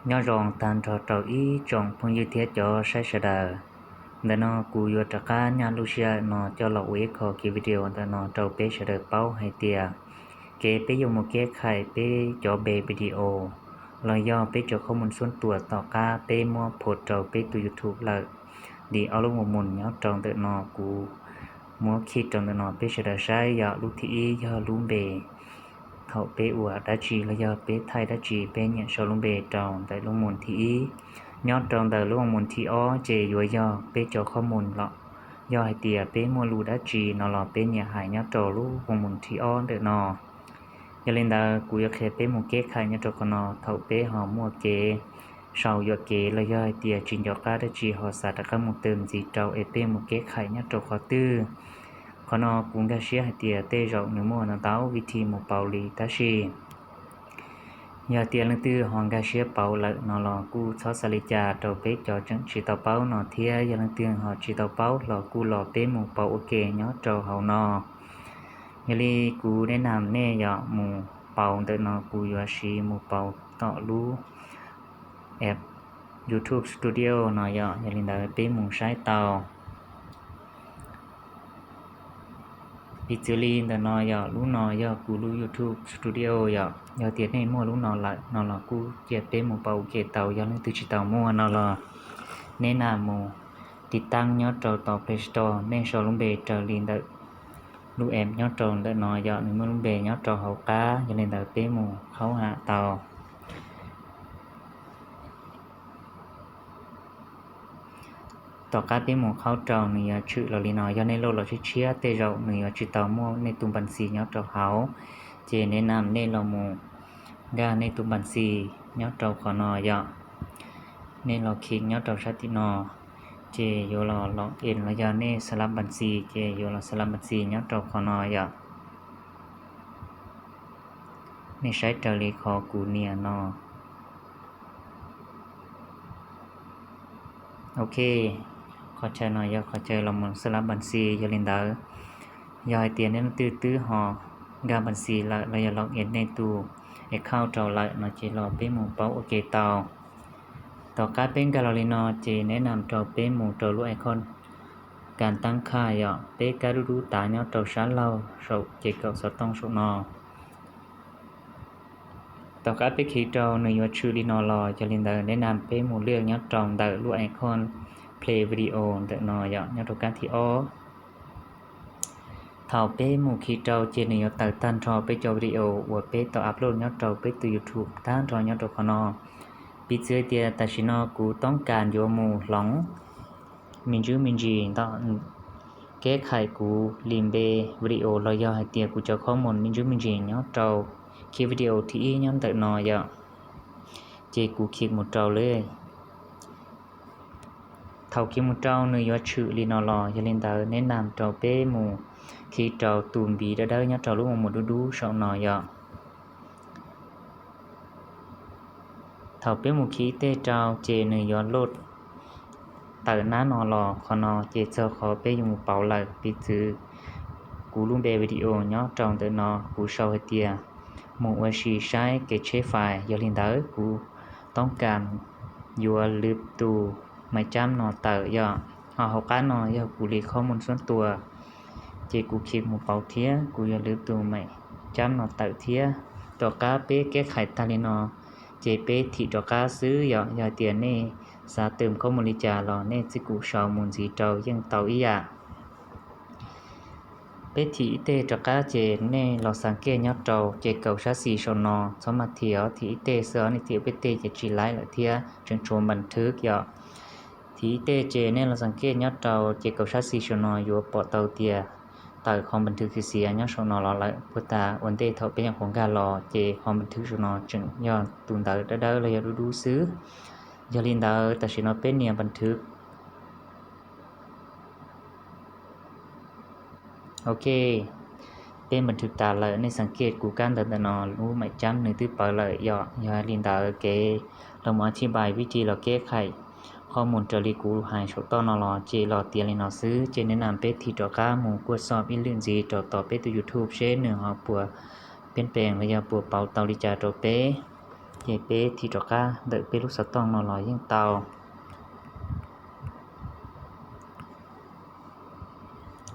Nyob zoo tag nrho rau ib tsoom phooj ywg thiab cov saib sawv daws. Ntawm no kuv yuav rov qab nyaj lub sij hawm no coj los ua ib qho kiv video ntawm no rau peb sawv daws paub hais tias kev peb yuav mus keb khais peb cov npe video los yog peb cov khov mus xuam tuam tom qab peb muab phom rau peb tus YouTube lawm, li ob lub mus mus nyob rau ntawm no kuv muab khij rau ntawm no peb sawv daws saib yog lub thib ib yog lub npe. Thaum peb ua dab tsi los yog peb thaij dab tsi peb nyiam sau lub npe rau ntawm lub mus thib ib. Nyob rau ntawm lub mus thib ob ces yuav yog peb cov khov mus los yog hais tias peb muaj lus dab tsi no los peb nyiam hais nyob rau lub mus thib ob ntawm no. Yog li ntawd kuv yuav qhia peb mus keb khais nyob rau qhov no thaum peb ho muaj kev sau yuam kev los yog hais tias tsis nco qab dab tsi ho xav rov qab mus tws ntxiv rau es peb mus keb khais nyob rau qhov twg. Qhov no kuv nkag siab hais tias tej zaum nws muaj ntau ntau vib thi mus pauv li tab sis yog tias leej twg ho nkag siab pauv lawm no los kuj txhob xav li cas rau peb cov tseem tsis tau paub no thiab yog leej twg ho tsis tau paub los kuj los peb mus pauv ua ke nyob rau hauv no. Yog li kuv neb nam nej yog mus pauv ntawm no kuv yuav siv mus pauv tom lub app YouTube Studio no yog, yog li ntawd peb mus saib tau. Piv txwv li ntawm no yog lub no yog kuv lub YouTube Studio yog, yog tias nej muaj lub no lawm no los kuj cia peb mus pauv ua ke tau, yog leej twg tsis tau muaj no los neb nam mus tiv taab nyob rau tom Play Store, nej sau lub npe raws li ntawm lub app nyob rau ntawm no yog nws muaj lub npe nyob rau hauv qab, yog li ntawd peb mus qhaub ham tau. Tom qab peb mus qhaub rau nws yuav tshwm los li no, yog nej load los tshiab tshiab tej zaum nws yuav tsis tau muaj nej tus npas xis nyob rau hauv, ces neb nam nej los mus nkag nej tus npas xis nyob rau qhov no yog, nej los khij nyob rau sab tim no, ces yuav los log in los yog nej xa lab npas xis ces yuav los xa lab npas xis nyob rau qhov no yog. Nej saib raws li qhov kuv nias no. Ok, qhov chaw no yog qhov chaw los mus xa lab npas xis, yog li ntawd yog hais tias nej leej twg twb ho nkag npas xis lawm los yog log in nej tus account rau lawm no ces los peb mus pauv ua ke tau. Tom qab peb nkag los li no ces neb nam rau peb mus rau lub icon kas taab khaj yog peb kab dub dub tav nyob rau sab laug saum ces kaum xov tooj saum no. Tom qab peb khij rau nws yuav tshwm li no los yog li ntawd neb nam peb mus lwaj nyob rau ntawm lub icon play video ntawm no yog nyob rau kab thib ob. Thaum peb mus khij rau ces nws yuav tawm tag nrho peb cov video uas peb tau upload nyob rau peb tus YouTube tag nrho nyob rau qhov no. Piv txwv tias tam sim no kuv toob kas yuav mus hloov me ntsis me ntsis ntawm keb khais kuv li npe video los yog hais tias kuv cov khov mus me ntsis me ntsis nyob rau khij video thib ib nyob ntawm no yog, ces kuv khij mus rau lawm. Thaum khij mus rau nws yuav tshwm li no los yog li ntawd neb nam rau peb mus khij rau tus npiv dawb dawb nyob rau lub mus dub dub saum no yog. Thaum peb mus khij ib teg rau ces nws yuav load tawm nab no los qhov no ces txog qhov peb yuav mus pauv lawm. Piv txwv kuv lub npe video nyob rau ntawm no kuv sau hais tias mus ua si saib kev tsheb fais, yog li ntawd kuv toob kas yuav lwv tus maim cab no tawm yog, ho hauv qab no yog kuv li khov mus xuam tuam, ces kuv khij mus pauv thiab kuv yuav lwv tus maim cab no tawm thiab. Tom qab peb keb khais tag li no ces peb thim rov qab xwb yog, yog tias nej xav tws khov mus li cas los nej txib kuv sau mus ntxiv rau yeej tau ib yam. Peb thim ib teg rov qab ces nej los xav kej nyob rau ces kaum sab xis saum no txhob mas thim os, thim ib teg xwb os, nej thim peb teg ces tsis laib lawm thiab tseem tshuav npas thwv yog. Thim ib teg ces nej los xav kej nyob rau ces kaum sab xis saum no yuav pom tau tias tawm qhov npas thwv xiav xiav nyob saum no los lawm. Puag ta ua ntej thaum peb nyuam qhuav nkag los ces qhov npas thwv saum no tseem yog tus ntawv dawb dawb los yog dub dub xwb. Yog li ntawd tam sim no peb nias npas thwv. Ok, peb npas thwv tas lawm, nej xav kej kuv kab ntawv ntawm no lub maim cab nws twb pawv lawm yog. Yog li ntawd kev los mus a thib npais vib ci los keb khais qhov mus raws li kuv hais saum toj no los ces los tiav li no xwb. Ces neb nam peb thim rov qab mus kuaj xom ib lwm ntxiv rau tom peb tus YouTube seb nws ho puas piab pees los yog puas pauv tau li cas rau peb. Ces peb thim rov qab ntawm peb lub xov tooj no los yeej tau.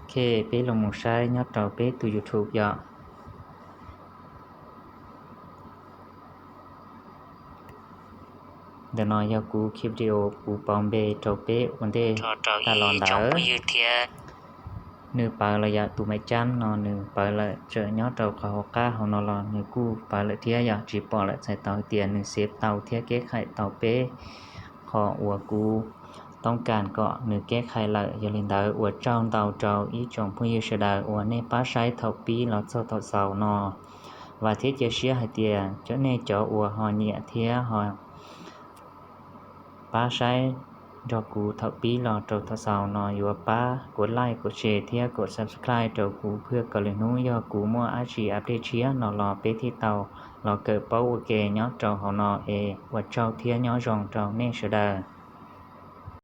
Ok, peb los mus saib nyob rau peb tus YouTube yom. Ntawm no yog kuv ki video kuv pauv npe rau peb ua ntej tag los ntawd. Nws pawv lawm yom, tus maiv cab no nws pawv lawm, tseem nyob rau qhov hauv qab hauv no los nws kuj pawv lawm thiab yom, tsis pom lawm, txhais tau hais tias nws xev tau thiab keb khais tau peb qhov uas kuv toob kas kom nws keb khais lawm. Yog li ntawd ua tsaug ntau rau ib tsoom phooj ywg sawv daws uas nej pab saib thaum pib los txog thaum xaus no. Vam thiab cia siab hais tias cov nej cov uas ho nyiam thiab ho pab saib nrog kuv thaum pib los rau thaum xaus no yuav pab kuv like, kuv share thiab kuv subscribe rau kuv, hnub yog kuv muaj dab tsi update tshiab no los peb thiaj tau los kawm paub ua ke nyob rau hauv no es ua tsaug thiab nyob zoo rau nej sawv daws.